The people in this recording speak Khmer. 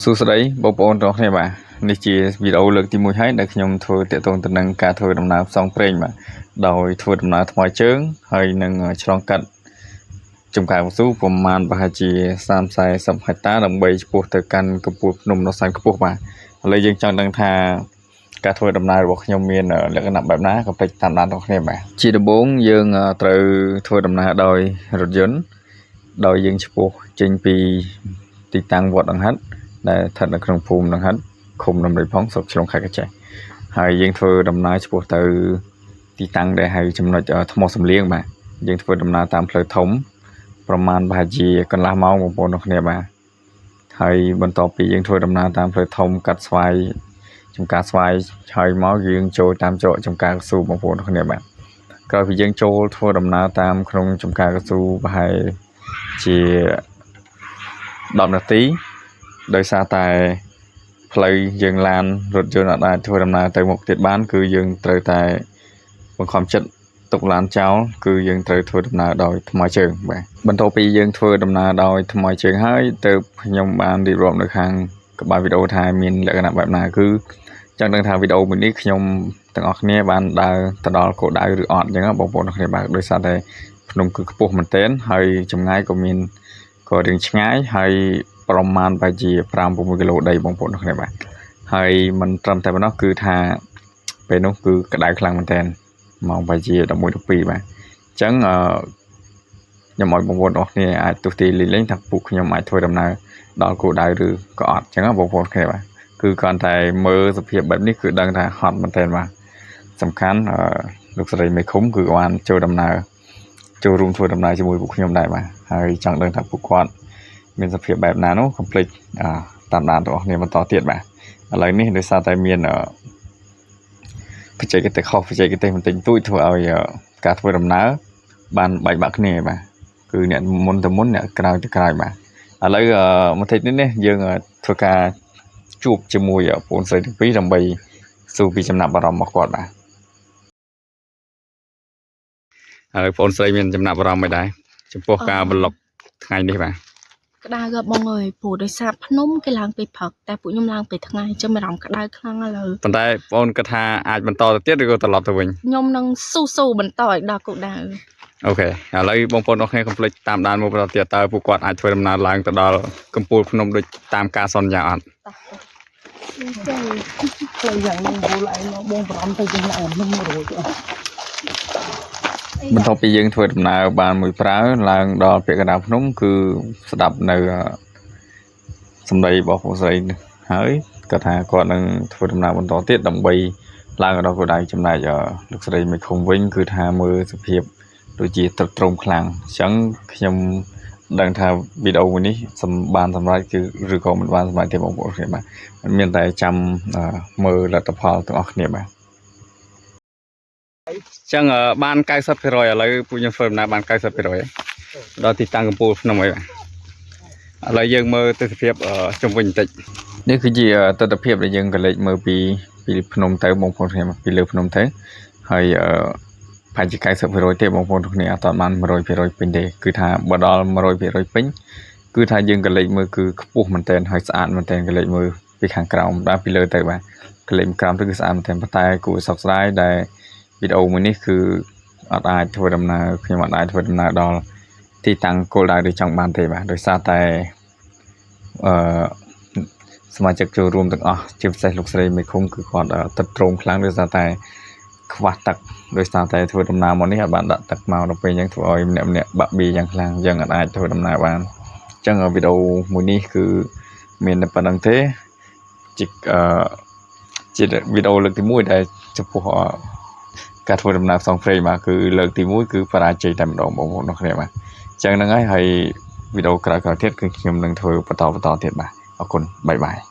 សួស្តីបងប្អូនទាំងអស់គ្នាបាទនេះជាវីដេអូលើកទី1ហើយដែលខ្ញុំធ្វើទាក់ទងទៅនឹងការធ្វើដំណើរផ្សងព្រេងបាទដោយធ្វើដំណើរថ្មើរជើងហើយនឹងឆ្លងកាត់ចំការកៅស៊ូប្រមាណប្រហែលជា30 40ហិកតាដើម្បីឆ្ពោះទៅកាន់កំពូលភ្នំដ៏សែនខ្ពស់បាទឥឡូវយើងចង់ដឹងថាការធ្វើដំណើររបស់ខ្ញុំមានលក្ខណៈបែបណាកុំភ្លេចតាមដានទាំងគ្នាបាទជាដំបូងយើងត្រូវធ្វើដំណើរដោយរថយន្តដោយយើងឆ្ពោះចេញពីទីតាំងវត្តដង្ហិតដែលស្ថិតនៅក្នុងភូមិដង្ហិតឃុំដំរីផងស្រុកឆ្លងខេត្តក្រចេះហើយយើងធ្វើដំណើរឆ្ពោះទៅទីតាំងដែលហៅចំណុចថ្មសំលៀងបាទយើងធ្វើដំណើរតាមផ្លូវធំប្រមាណប្រហែលជាកន្លះម៉ោងបងប្អូនទាំងគ្នាបាទហើយបន្ទាប់ពីយើងធ្វើដំណើរតាមផ្លូវធំកាត់ស្វាយចំការស្វាយហើយមកយើងចូលតាមច្រកចំការកស៊ូបងប្អូនទាំងគ្នាបាទក្រោយពីយើងចូលធ្វើដំណើរតាមក្នុងចំការកស៊ូប្រហែលជា10នាទីដោយសារតែផ្លូវយើងឡានរថយន្តអាចធ្វើដំណើរទៅមុខទៀតបានគឺយើងត្រូវតែបង្ខំចិត្តទុកឡានចោលគឺយើងត្រូវធ្វើដំណើរដោយថ្មើរជើងបាទបន្ទាប់ពីយើងធ្វើដំណើរដោយថ្មើរជើងហើយទើបខ្ញុំបានរៀបរាប់នៅខាងក្បាលវីដេអូថាមានលក្ខណៈបែបណាគឺចង់ដឹងថាវីដេអូមួយនេះខ្ញុំទាំងអស់គ្នាបានដើរទៅដល់គោលដៅឬអត់អញ្ចឹងបងប្អូនទាំងគ្នាបាទដោយសារតែភ្នំគឺខ្ពស់មែនទែនហើយចម្ងាយក៏មានក៏រៀងឆ្ងាយហើយប្រមាណប្រហែលជា5 6គីឡូដីបងប្អូនទាំងគ្នាបាទហើយមិនត្រឹមតែប៉ុណ្ណោះគឺថាពេលនោះគឺក្តៅខ្លាំងមែនទែនម៉ោងប្រហែលជា11 12បាទអញ្ចឹងអឺខ្ញុំឲ្យបងប្អូនទាំងអស់គ្នាអាចទស្សន៍ទាយលេងៗថាពួកខ្ញុំអាចធ្វើដំណើរដល់គោលដៅឬក៏អត់អញ្ចឹងបងប្អូនគ្នាបាទគឺគ្រាន់តែមើលសភាពបែបនេះគឺដឹងថាហត់មែនទែនបាទសំខាន់អឺលោកស្រីមេឃុំគឺបានចូលដំណើរចូលរួមធ្វើដំណើរជាមួយពួកខ្ញុំដែរបាទហើយចង់ដឹងថាពួកគាត់មានសភាពបែបណានោះកុំភ្លេចតាមដានទាំងអស់គ្នាបន្តទៀតបាទឥឡូវនេះដោយសារតែមានបច្ចេកទេសខុសបច្ចេកទេសបន្តិចបន្តួចធ្វើឲ្យការធ្វើដំណើរបានបែកបាក់គ្នាបាទគឺអ្នកមុនទៅមុនអ្នកក្រោយទៅក្រោយបាទឥឡូវបន្តិចនេះយើងធ្វើការជួបជាមួយបងស្រីទាំងពីរដើម្បីសួរពីចំណាប់អារម្មណ៍របស់គាត់បាទហើយបងស្រីមានចំណាប់អារម្មណ៍មិនដែរចំពោះការប្លុកថ្ងៃនេះបាទ ក្តៅក៏បងអើយព្រោះដោយសារភ្នំគេឡើងពេលព្រឹកតែពួកខ្ញុំឡើងពេលថ្ងៃអញ្ចឹងមានអារម្មណ៍ក្តៅខ្លាំងឥឡូវ ប៉ុន្តែបងគិតថាអាចបន្តទៅទៀតឬក៏ត្រឡប់ទៅវិញ ខ្ញុំនឹងស៊ូស៊ូបន្តឲ្យដល់គោលដៅ OK ឥឡូវបងប្អូនអរគ្នាកុំភ្លេចតាមដានមកបន្តទៀតតើពួកគាត់អាចធ្វើដំណើរឡើងទៅដល់កំពូលភ្នំដូចតាមការសន្យាអត់ តោះ ផ្លូវយ៉ាងហ្នឹងវល់ឯងមកបងបារម្ភទៅយ៉ាងណានឹងមករួចអស់ បន្ទាប់ពីយើងធ្វើដំណើរបានមួយប្រាវឡើងដល់ពាក់កណ្ដាលភ្នំគឺស្ដាប់នៅសម្ដីរបស់បងស្រីហើយគាត់ថាគាត់នឹងធ្វើដំណើរបន្តទៀតដើម្បីឡើងដល់គោលដៅចំណែកលោកស្រីមេឃុំវិញគឺថាមើលសភាពដូចជាទ្រុឌទ្រោមខ្លាំងអញ្ចឹងខ្ញុំដឹងថាវីដេអូមួយនេះសម្បានសម្រេចគឺឬក៏មិនបានសម្រេចទេបងប្អូនគ្នាបាទមិនមានតែចាំមើលលទ្ធផលទាំងអស់គ្នាបាទអញ្ចឹងបាន90%ឥឡូវពួកខ្ញុំធ្វើដំណើរបាន90%ដល់ទីតាំងកំពូលភ្នំអីបាទឥឡូវយើងមើលទស្សនភាពជុំវិញបន្តិចនេះគឺជាទស្សនភាពដែលយើងក៏លេចមើលពីពីភ្នំទៅបងប្អូនគ្នាពីលើភ្នំទៅហើយអឺប្រហែលជា90%ទេបងប្អូនគ្នាអត់ទាន់បាន100%ពេញទេគឺថាបើដល់100%ពេញគឺថាយើងក៏លេចមើលគឺខ្ពស់មែនទែនហើយស្អាតមែនទែនក៏លេចមើលពីខាងក្រោមដល់ពីលើទៅបាទក៏លេចក្រោមទៅគឺស្អាតមែនទែនប៉ុន្តែគួរឲ្យសោកស្ដាយដែលវីដេអូមួយនេះគឺអត់អាចធ្វើដំណើរខ្ញុំអត់អាចធ្វើដំណើរដល់ទីតាំងគោលដៅដែលចង់បានទេបាទដោយសារតែអឺសមាជិកចូលរួមទាំងអស់ជាពិសេសលោកស្រីមេឃុំគឺគាត់ទឹកទ្រោមខ្លាំងដោយសារតែខ្វះទឹកដោយសារតែធ្វើដំណើរមកនេះអត់បានដាក់ទឹកមកដល់ពេលអញ្ចឹងធ្វើឲ្យម្នាក់ម្នាក់បាក់ប៊ីយ៉ាងខ្លាំងអញ្ចឹងអត់អាចធ្វើដំណើរបានអញ្ចឹងវីដេអូមួយនេះគឺមានតែប៉ុណ្្នឹងទេជាអឺជាវីដេអូលើកទី1ដែលចំពោះការធ្វើដំណើរផ្សងព្រេងបាទគឺលើកទី1គឺបរាជ័យតែម្ដងបងប្អូនទាំងគ្នាបាទអញ្ចឹងហ្នឹងហើយហើយវីដេអូក្រោយៗទៀតគឺខ្ញុំនឹងធ្វើបន្តបន្តទៀតបាទអរគុណបាយបាយ។